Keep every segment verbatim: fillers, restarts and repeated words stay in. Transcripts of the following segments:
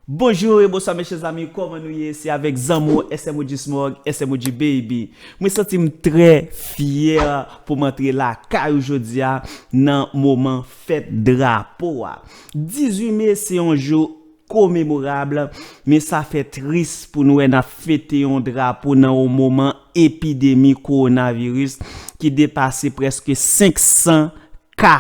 Bonjou e bonswa, mes chers amis, kòman nou ye? Se avèk zanmi w, S M O G Smog, S M O G Baby. Mwen santi m trè fyè pou m antre lakay ou jodi a nan moman fèt drapo a. Dizuit me se yon jou komemorab, men sa fè tris pou n wè n ap fete yon drapo nan yon moman epidemi kowonaviris ki depase prèske senk san ka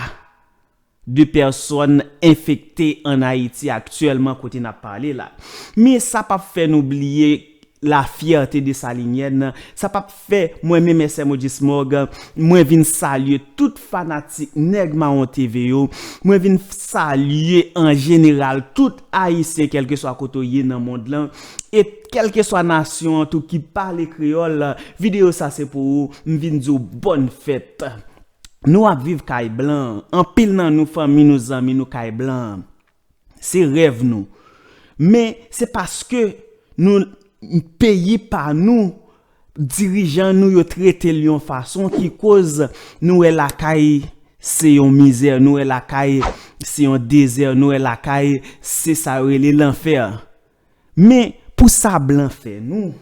de pèsòn enfekte ann Ayiti aktyèlman kote n ap pale la. Men sa p ap fè nou bliye lafyète desalinyèn, sa p ap fè mwen menm S M O G Smog, mwen vin salye tout fanatik Nèg Mawon T V yo, mwen vin salye an jeneral tout Ayisyen kèlkeswa kote w ye nan mond lan, e kèlkeswa nasyon an tou ki pale kreyòl, videyo sa se pou ou, m vin di w bòn fèt. Nou ap viv kay blan. Anpil nan nou, fanmi nou, zanmi nou kay blan. Se rèv nou. Men se paske nou, peyi pa nou, dirijan nou yo trete l yon fason ki koz nou wè lakay se yon mizè, nou wè lakay se yon dezè, nou wè lakay se sa yo rele lanfè. Men pou sa blan fè nou,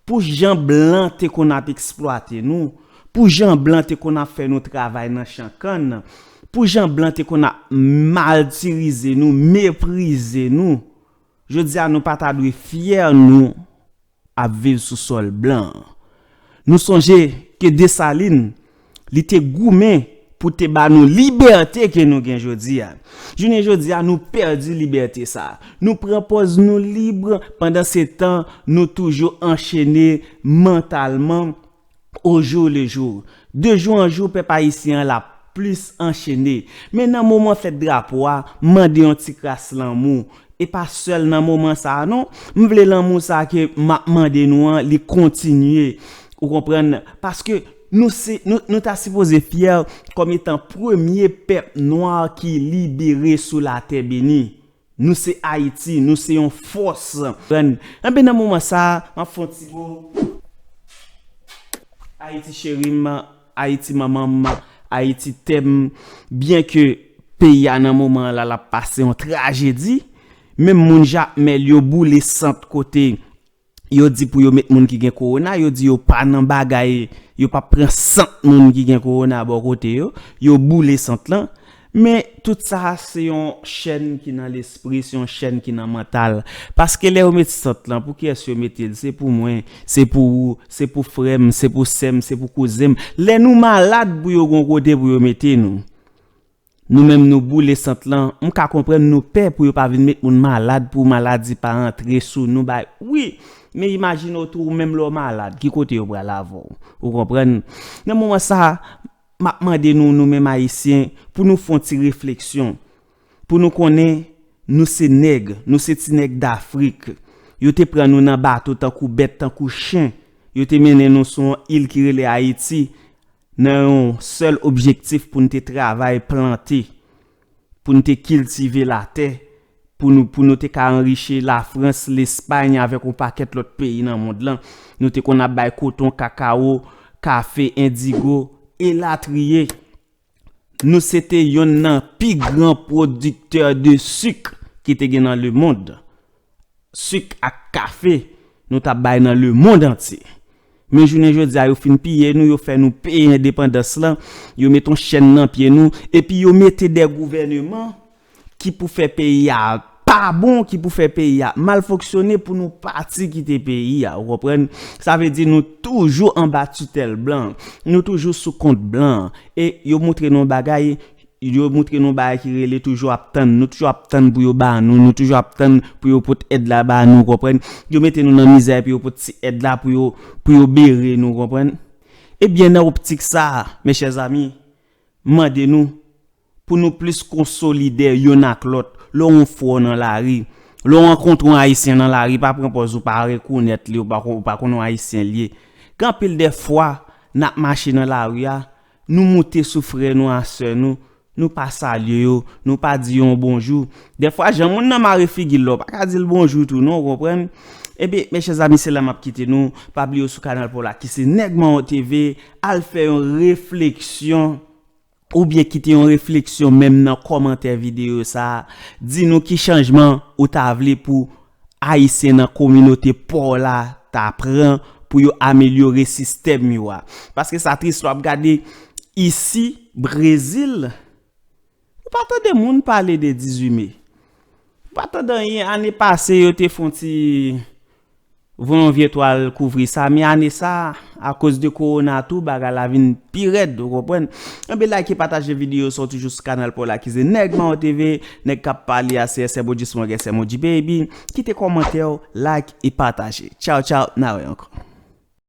pou jan blan te konn ap eksplwate nou, pou jan blan te konn ap fè nou travay nan chan kann, pou jan blan te konn ap matirize nou, meprize nou, jodi a nou pa ta dwe fyè nou ap viv sou sòl blan an. Nou sonje ke Desalin, li te goumen pou te ba nou libète ke nou gen jodi a. Jounen jodi a, nou pèdi libète sa a. Nou pran pòz nou lib, pandan se tan, nou toujou anchene mantalman au jour le jour. De jou an jou, pèp ayisyen an l ap plis anchene. Men nan moman fèt drapo a, m mande yon ti kras lanmou. E pa sèl nan moman sa a non. M vle lanmou sa a ke m ap mande nou an, li kontinye. Ou konprann? Paske nou se, nou, nou ta sipoze fyè kòm etan premye pèp nwa ki libere sou latè beni. Nou se Ayiti, nou se yon fòs. Konprann? Enben, nan moman sa a, m ap fè yon ti mo. Ayiti cheri m, Ayiti manman m, Ayiti tè m. Byenke peyi a nan moman an la, l ap pase yon trajedi, menm moun Jakmèl yo boule sant kote yo di pou yo met moun ki gen kowona, yo di yo pa nan bagay, yo p ap pran sant moun ki gen kowona bò kote yo, yo boule sant lan. Men tout sa se yon chèn ki nan lespri, se yon chèn ki nan mantal. Paske lè yo met sant lan, pou kiyès yo mete l? Se pou mwen, se pou ou, se pou frè m, se pou sè m, se pou kouzen m. Lè nou malad pou yo gon kote pou yo mete nou. Nou menm nou boule sant lan, m ka konprann nou pè pou yo pa vin met moun malad pou maladi pa antre sou nou bay. Wi, men imajine w tou ou menm lè w malad, ki kote yo pral avè w? Ou konprann? Nan moman sa a, m ap mande nou, nou menm Ayisyen, pou nou fè yon ti refleksyon, pou nou konnen nou se nèg, nou se ti nèg Dafrik. Yo te pran nou nan bato tankou bèt, tankou chen. Yo te mennen nou sou yon il ki rele Ayiti, nan yon sèl objektif pou n te travay, plante, pou n te kiltive latè, pou nou, pou nou te ka anrichi Lafrans, Lespay avèk yon pakèt lòt peyi nan mond lan. Nou te konn ap bay koton, kakawo, kafe, endigo, elatriye. Nou se te yonn nan pi gran pwodiktè de sik ki te gen nan lemonn. Sik ak kafe, nou t ap bay nan lemonn antye. Men jounen jodi a, yo fin piye nou, yo fè nou peye endepandans lan, yo met yon chèn nan pye nou, epi yo mete de gouvèneman ki pou fè peyi a pa bon, ki pou fè peyi a mal fonksyone pou nou pati kite peyi a, ou konprann? Sa vle di nou toujou anba titèl blan, nou toujou sou kont blan. E yo montre nou yon bagay, yo montre nou yon bagay ki rele toujou ap tann. Nou toujou ap tann pou yo ba nou, nou toujou ap tann pou yo pot èd la ba nou, ou konprann? Yo mete nou nan mizè epi yo pot ti èd la pou yo, pou yo bere nou, ou konprann? Ebyen, nan optik sa a, mes chers amis, m mande nou pou nou plis konsolidè youn ak lòt. Lè w yon fwa w nan lari, lè w rankontre yon Ayisyen nan lari, pa pran pòz ou pa rekonèt li, ou pa kon-, ou pa konn yon Ayisyen li ye. Gen anpil de fwa, n ap mache nan lari a, nou moute sou frè nou, a sè nou, nou pa salye yo, nou pa di yo yon bonjou. Dèfwa, jan moun nan mare figi l la, w pa ka di l bonjou tou non, ou konprann? Ebyen, mes chers amis, se la m ap kite nou. Pa bliye w sou kanal pa w la ki se Nèg Mawon T V, al fè yon refleksyon oubyen kite yon refleksyon menm nan kòmantè videyo sa a. Di nou ki chanjman ou ta vle pou Ayisyen nan kominote pa w la ta pran pou yo amelyore sistèm yo a. Paske sa tris, w ap gade isi, Brezil, ou pa tande moun pale de dizuit me. Ou pa tande anyen. Ane pase, yo te fè yon ti voye yon vye twal kouvri sa, men ane sa, akoz de kowona tou, bagay la vin pi rèd, ou konprann? Enben, like e pataje videyo sa, w toujou sou kanal pa w la ki se Nèg Mayo T V, nèg k ap pale a, se S M O G Smoke, S M O G Baby. Kite kòmantè w, like e pataje. Tchaw, tchaw, n a wè ankò.